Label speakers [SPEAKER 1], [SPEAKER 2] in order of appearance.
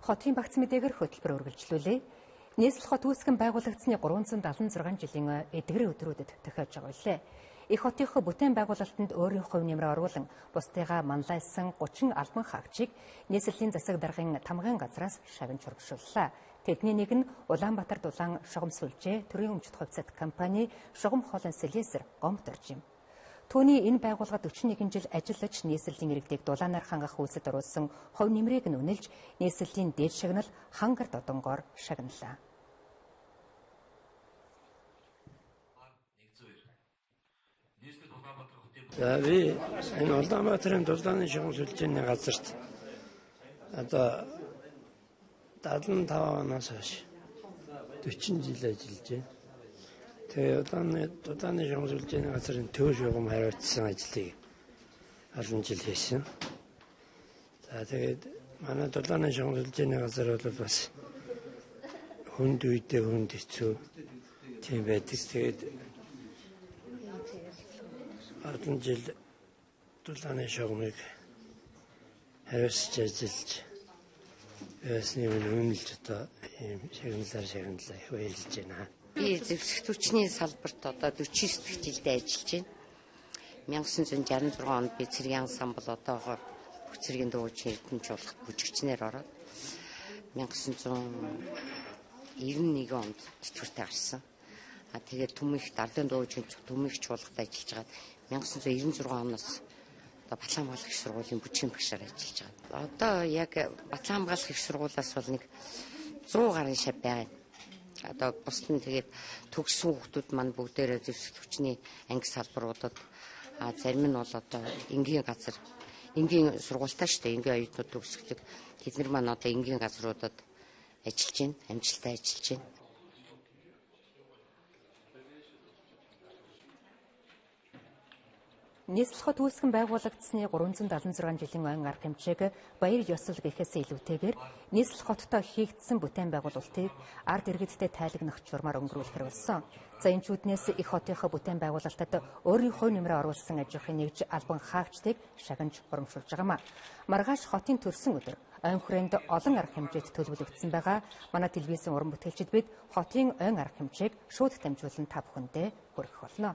[SPEAKER 1] Хотын багц мэдээгээр хөтөлбөр үргэлжлүүлье. Нийслэл хот үүсгэн байгуулагдсаны 376 жилийн эдгэрийн өдрүүдэд тохиож байгаа билээ. Их хотынхоо бүтээн байгуулалтанд өөрийн хувь нэмрээ оруулан бусдыгаа манлайлсан 30 албан хаагчийг нийслэлийн засаг даргын тамгын газраас шавнаж урамшууллаа. Тэдний нэг нь Улаанбаатар дулаан шугам сүлжээ төрийн өмчт хувьцат компани шугам хоолын слесар Гомбот орж юм. Түүний энэ байгууллагад 41 жил ажиллаж нийслэлийн иргэдийг дулаанаар хангах үйлсэд оруулсан хувь нэмрийг нь үнэлж нийслэлийн дээд шагнал хангар додонгоор шагналаа.
[SPEAKER 2] За би энэ Улаанбаатарын дулааны шугам сүлжээний газарт одоо 75 оноос хойш 40 жил ажиллаж байна. Тэгээ дулааны шугам сүлжээний газрын төв шугам хариуцсан ажлыг олон жил хийсэн. За тэгээд манай дулааны шугам сүлжээний газар бол бас хүнд үедээ хүнд хэцүү тийм байдаг. Тэгээд олон жил дулааны шугамыг хариуцж ажиллаж байсны үнэлж одоо ийм шагналаар шагналаа их баярлж байна.
[SPEAKER 3] Би зэвсэг түвшний салбарт одоо 49 дахь жилдээ ажиллаж байна. 1966 онд би цэргийн ансамбл одоогоор бүх цэргийн дуучин Эрдэнэ чуулгад бүжигчнэр ороод 1991 онд тэтгэвртэй гарсан. А тэгээд Түмэх Арлын дуучин Түмэх чуулгад ажиллаж байгаад 1996 оноос одоо Батлан хамгаалах их сургуулийн бүжгийн багшаар ажиллаж байгаа. Одоо яг Батлан хамгаалах их сургуулиас бол нэг 100 гаруй шав байгаа юм. Одоо бусд нь тэгээд төгссөн хүүхдүүд маань бүгдээрээ зэвсэг түвшний анги салбаруудад зарим нь бол одоо энгийн газар, энгийн сургуультай шүү дээ, энгийн оюутнууд төгсгдөг. Тэд нар маань одоо энгийн газруудад ажиллаж байна, амжилттай ажиллаж байна.
[SPEAKER 1] Нийслэл хот үүсгэн байгуулагдсаны 376 жилийн ойн арга хэмжээг баяр ёслол гэхээс илүүтэйгээр нийслэл хоттой хийгдсэн бүтээн байгуулалтыг ард иргэдтэй тайлагнах журмаар өнгөрүүлэхэр болсон. За энэ чүүднээс их хотынхоо бүтээн байгуулалтад өөрийн хувь нэмрээ оруулсан аж ахуйн нэгж албан хаагчдыг шагнаж урамшуулж байгаамаа. Маргааш хотын төрсөн өдөр ойн хүрээнд олон арга хэмжээт төлөвлөгдсөн байгаа. Манай телевизийн уран бүтээлчид бид хотын ойн арга хэмжээг шууд дамжуулан та бүхэндээ хүргэх болно.